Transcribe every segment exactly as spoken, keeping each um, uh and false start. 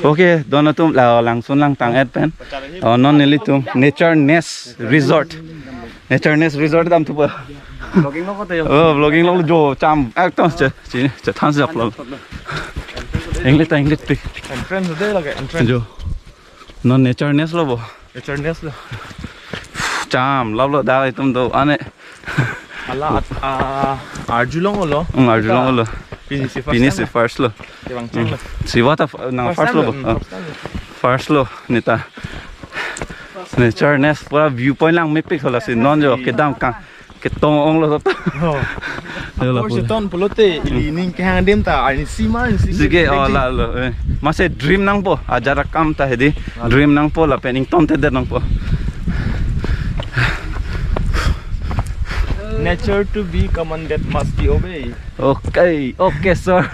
Okay, don atum la langsun langtang-et pen. Oh, non nelitum Nature Nest Resort. Nature Nest Resort damthupo. Vlogging lo kote yo. Oh, vlogging lo jo cham. Ekdom che, che, chethan si aplo. English ta English pi. Entrance de lage entrance. Jo. Non Nature Nest lo bo. Nature Nest lo. Cham, love lo dak itum do ane. Hala at, ah, arjulong lo. Hmm, arjulong lo. Pini si first Pini time si lo. First lo. Kevang cheng lo. Siwa ta f-, nang First first time lo lo. Hmm, Oh. First time lo. First lo, neta. Nature Nest pura viewpoint lang mepik hola si non jo kedam kang. Ketong ong lo to. Oh. Yo la Apor pura. Siton pulote ili ning kehang adim ta, ani sima, ani sima. Sige, oh, la lo. Eh. Mase dream nangpo, ajar akam ta hedi. Lalo. Dream nangpo, lapen ingtontedet nangpo. Nature to be commanded must be obeyed. Okay, okay, sir.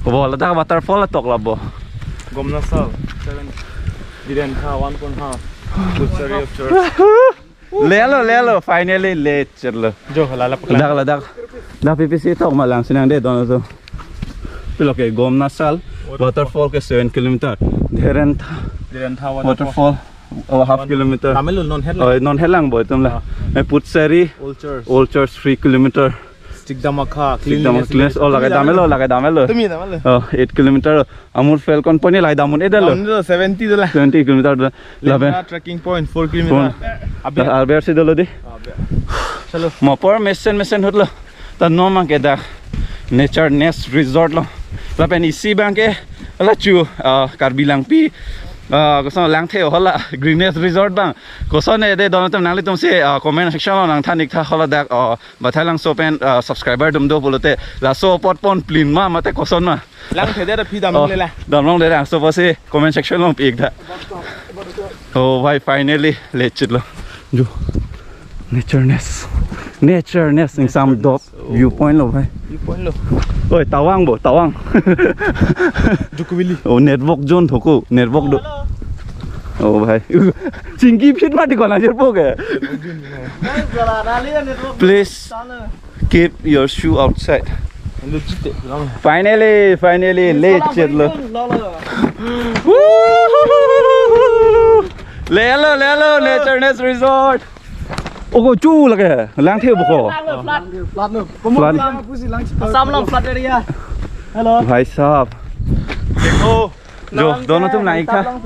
Bo, ladak waterfall atok la bo. Gomnasal, seven. Diren tha, one point half. Kuchari of church. Lelo, lelo, finally le chirlo. Jo, lala pakla. Ladak, ladak. Dak P P C tok malang sinang de don atum. Pilo ke Gomnasal waterfall ke seven kilometer. Diren tha Diren tha waterfall. Waterfall, oh, half One kilometer. Damlo non helang. Oh, non helang bo itum la. Ah. Eh, Putsari, Old Church. Old Church three kilometer. Sikdamakha, Sikdam cleanliness. Cleanliness. Oh, lake damlo, lake damlo. Tumi damlo. Oh, eight kilometer. Amur Falcon Point la dam un-edetlo. Dam un-edetlo, seventy dola. Seventy kilometer dola. Lapen Lengra trekking point, four kilometer. Four. Abe. Abe si dolo di. Abe. Chalo. Mo apor mesen mesen ahutlo. Ta non abang ke dak Nature Nest Resort lo. Lapen isi abang ke la chu, ah, Karbi Langpi, ah, koson Langthe hala Green Nest Resort abang. Koson ede don atum nanglitum si, ah, comment section lo nangthan-ik tha hala dak, ah, Bathai Langso pen, ah, subscriber atum do pulote laso apot ponplin ma mate koson ma. Langthe de aphi dam Oh, le la. Damlong de, laso apotsi comment section along pi-ik tha. Oh bhai, finally le chitlo. Jo. Nature Nest. Nature Nest ingsam dop viewpoint lo bhai. Viewpoint lo. Oi, tawang bo, tawang. Jukubili. Oh, network zone thoko, network do. Oh bhai. Chingki phit mati kona jerpo ke. Please keep your shoe outside. Finally, finally, le chitlo. Woo! Lelo, lelo, Nature Nest Resort. Oko chu lake, Langthe bo ko. Flat. Flat no. Flat. Assam along flat area. Hello. Bhai sahab. Dekho. Jo, don atum nang-ik tha.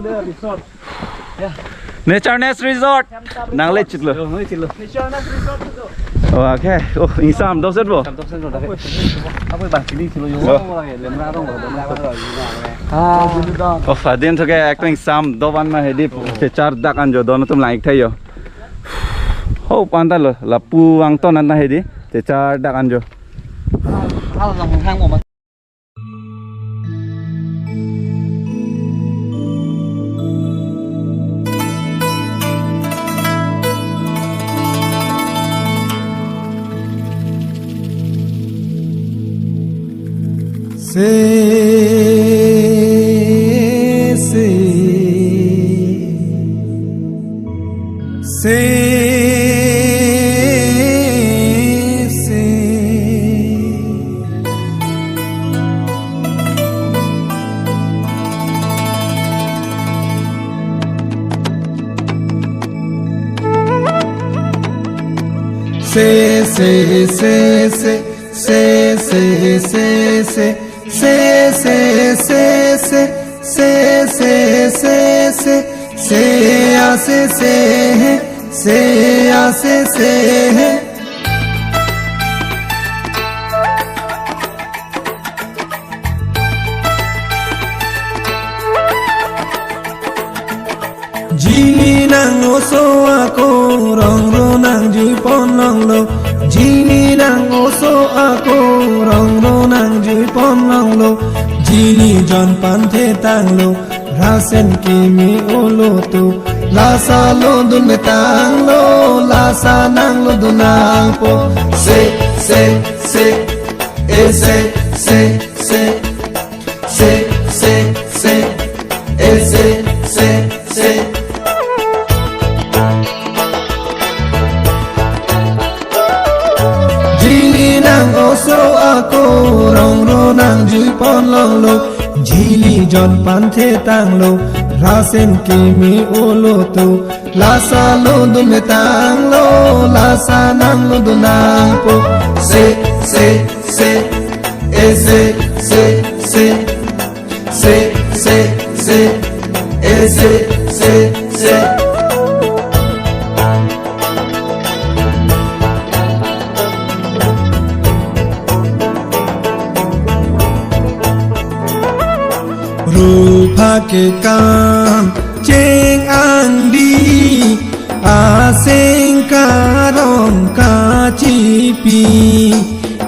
Nature Nest Resort. Nang le chitlo. Yo, nang le chitlo. Oh, okay. Oh, ingsam dopset bo. Ingsam dopset bo, dak. Apo bang chili chilo yo. Yo. Ah. Oh, adin to ke ekdom ingsam dop an ma hedi, chechar dak an jo, don atum nang-ik tha yo. Ho, panta lo, lapu angton an hedi, chechar dak an jo. Ah, hal lang hang mo. Se, se. Se, se. Se, se, se, se. Se, se, se, se. Se, se, se, se. Se, se, se, se. Se, a, se, se, he. Se, a, se, se, he. Jini nang oso ako rong ro nang jui pon longlo. Jini nang oso ako rong ro nang jui pon longlo. Jini jon panthe tanglo. Rasen kimi olotu. Lasa lodun me tanglo. Lasa nang lodun nangpo. Se, se, se. E se, se, se. Se, se, se, e se, se, se. Jini nang oso ako rong ro nang jui pon longlo. Jini Jon panthe tanglo, rasen kimi olotu, lasa lodun me tanglo, lasa nang lodun nangpo. Se, se, se, e se, se, se, se, se, se, e se, se, se. Ruphak kekang cheng angdi, aseng karong kachipi,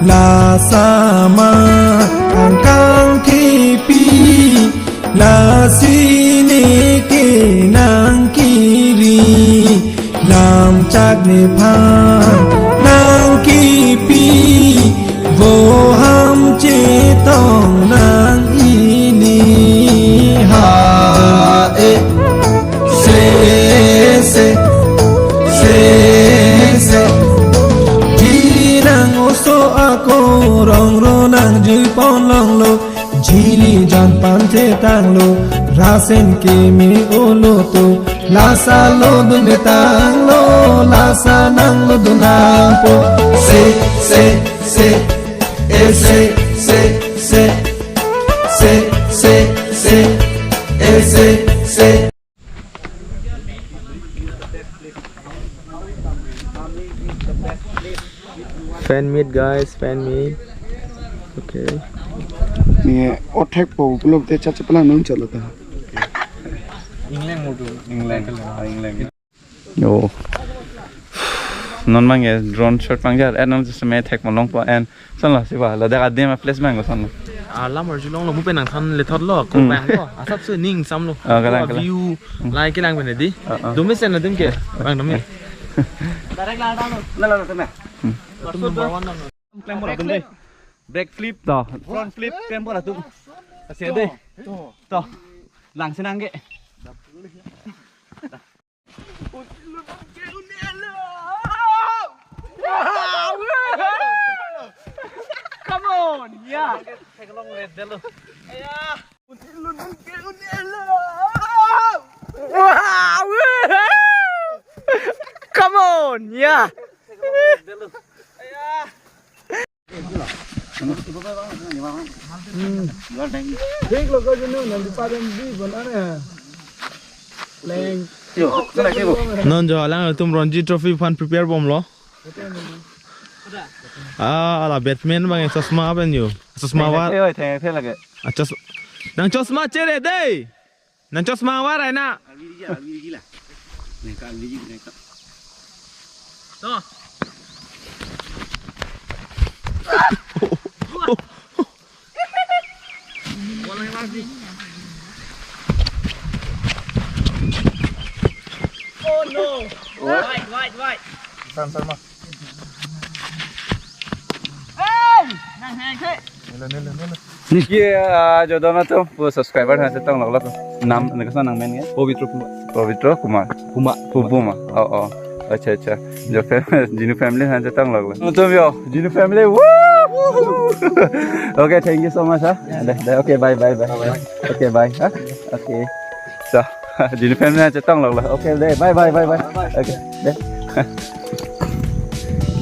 lasa ma angkang kepi, lasi neke nang kiri, lamchak nephan nang kipi, voham chetong nang ili. Ha, e, se, se, se, se. Ili nang oso ako rong ro nang jui pon longlo. Jili jon panthe tanglo, rasen kimi olotu, lasa lodun me tanglo, lasa nang lodun nangpo. Se, se, se, e se, se, se, se, se, se, e se, se. Fan meet, guys, fan meet. Okay. Ni othek po pulo te cha cha pala non chalo ta. England mo tu. England. Ah, England. Yo. Non abang ke drone shot pangjar, eh, non just me thek mo longpo, and son lo, si ba, ladak adim a place abang ko son lo. Alam arjulong lo, mu pen nangthan lethot lo, ko Hmm. bang ko, asap se ning sam lo. Ah, kalang, Ko kalang. view, Hmm. like lang pen di. Ah, ah. Dumi sen na dum ke, bang dumi. Direct la dang lo. La, la, la, tame. Hmm. Atum number one lo. Claim bola tum deh. Back flip. To. Front flip, claim bola tum. Kasi deh. To. To. Lang senang ke. Come on, yeah. Come on, yeah. Non jo alanglitum Ranji Trophy aphan prepare bomlo. Ah, la batman abang chosma pen yo. Chosma war. Theng, theng, theng lagi. Ah, chos-, nang chosma chere dei. Nang chosma war ai na. Alwi ji, alwi ji la. Nang ka alwi ji nang ka. To. Oh no. What? Wait, wait, wait. San, san ma. Hey! Nang hang ke. Nilo, nilo, nilo. Niki, ah, jo don atum pu subscriber aphan chetong lok lok. Nam, ne koson nang men ke? Pavitra Kumar. Pavitra Kumar. Kumar. Pu Kumar. Oh, oh. Acha, acha. Jo fam-, Jinu family aphan chetong lok lok. Atum yo, Jinu family. Woo! Okay, thank you so much, ha. Deh, deh. Okay, bye, bye, bye. Bye, bye. Okay, bye, ha. Okay. So, Jinu family aphan chetong lok lok. Okay, deh. Bye, bye, bye, bye. Bye, bye. Okay, deh.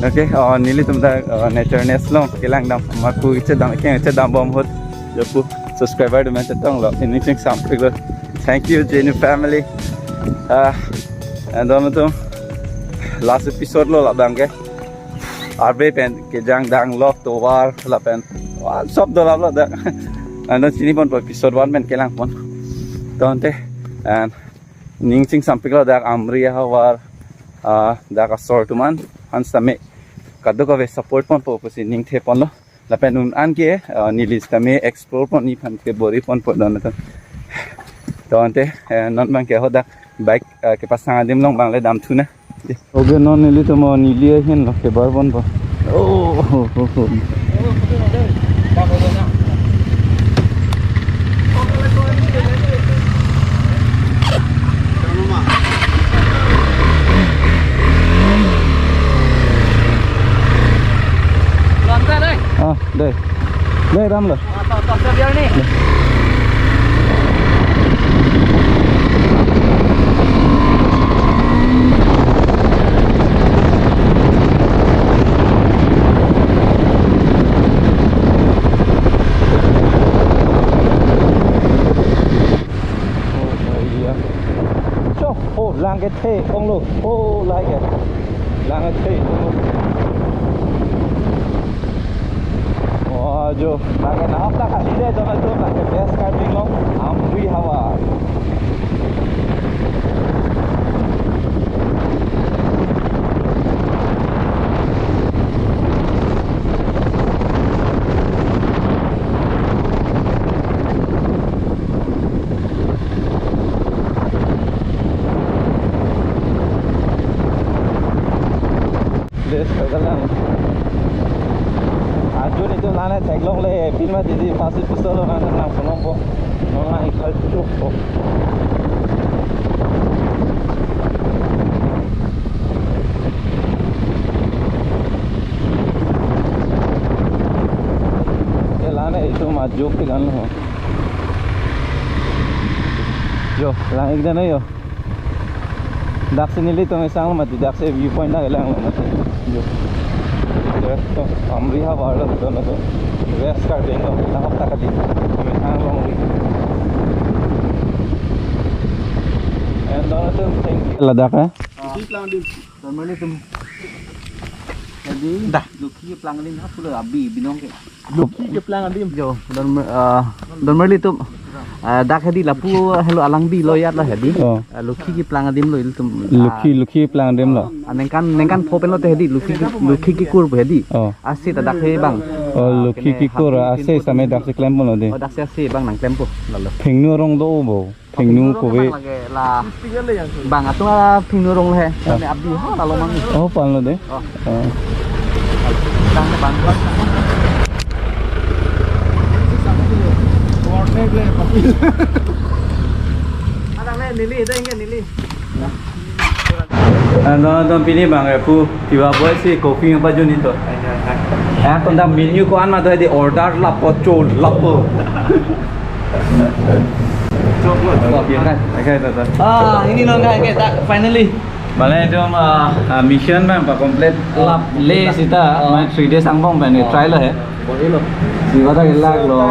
Okay, oh, nelitum ta, oh, nature nest along kelang dam, maku iche dam, keng iche dam bom ahut. Jo pu subscriber atum aphan chetong lok, ining chingsampik lo. Thank you, Jinu family. Ah, and don atum, last episode lo labang ke. Arve pen kejang dang lok tovar lapen, ah, sob dolap lo dak. And don chini ponpo episode one pen kelang pon. Tangte, and ning chingsampik lo dak Amri ahavar, ah, dak asor atum an, han sitame kadokave support ponpo pusi ning the ponlo. Lapen un an ke, ah, neli sitame explore pon nephan ke bor-i ponpo don atum. Tangte, eh, non abang ke ho dak bike, ah, kepasang adim along abang le damthu na. Okay, non nelitum neli ahin lo kebar ponpo. Oh, oh, oh, oh. Ah, deh. Deh, damlo. Deh. Lang kethe onglo. Oh, like it. Lang kethe onglo. Oh, jo. Lang ke nahok ta kali de, jo na jo lang ke best Karbi Anglong. Amri Hawa. Des kagalang. Ajo nelitum lana theklongle, pin ma didi pasi pusolo kan nang pulongpo. Nona ikhal chukpo. Ke lana itum ajo ke kan ho. Jo, lang ik dana jo. Daksi nelitum isang lo mati, daksi view point na lang lo mati. Jo. Jo, to, Amri Hawa lo to, to. West Karbi Anglong, nahok ta kali. Kami hang long wi. And dono to, thank you. Ladakh, eh? Di plang di. Normally tum. Jadi, dah. Lokhi keplang adim ha pulo abi binong ke. Lokhi keplang adim. Jo, don, ah, don merli tum. Ah, dak hedi lapu helo alangbi lo yat lo hedi. Oh. Ah, lokhi keplang adim lo ilitum. Lokhi, lokhi keplang adim lo. Ah, ningkan, ningkan pho pen lote hedi lokhi, lokhi kekur hedi. Oh. Ase ta dak he bang. Oh, lokhi kekur ase same daksi klemponlo de. Oh, daksi ase bang nangklempo lalo. Phingnu arong do bo. Phingnu kove. Bang atung a phingnu arong lo he. Ah. Kami abdi ho lalo mang. Oh, panlo de. Oh. Ah. Bang, bang. Ada le neli, ada enggak neli? Ano, ano, pini bang, eh, pu, tiwa boy si coffee yang pajun itu. Ya, tentang menu ko an ma tu di order lapo chol lapo. Chocolate. Oh, iya kan? Oke, itu, itu. Ah, ini loh kan, kita finally. Mane itum, ah, ah, mission bang pa complete lap le sita, oh, main three days angbong bang, oh, try lo he. Bor-i lo. Siwa ta kelak lo.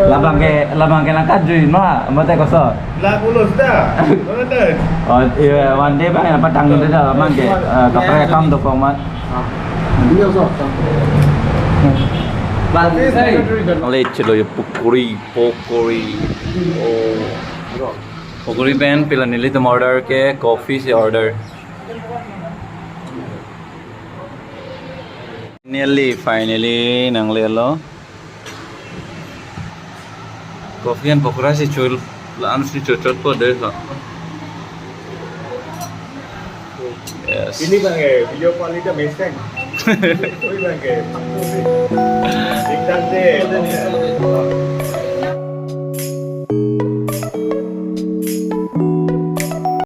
Labang ke, labang ke nangkat jui ma, mate koso. Lak ulos da. Mana da? Oh, iya, one day bang, apa tang da labang ke, eh, kaprek kam do komat. Iya, so. Bang, hey. Lechelo ya pukuri, pokori. Oh. Pokori pen pila nelitum order ke, coffee si order. Nearly, finally, nanglelo. Coffee and pakora si chul, lam si chul chul po de ko. Yes. Ini bang eh, video call itu meseng. Ini bang eh. Tinggal deh.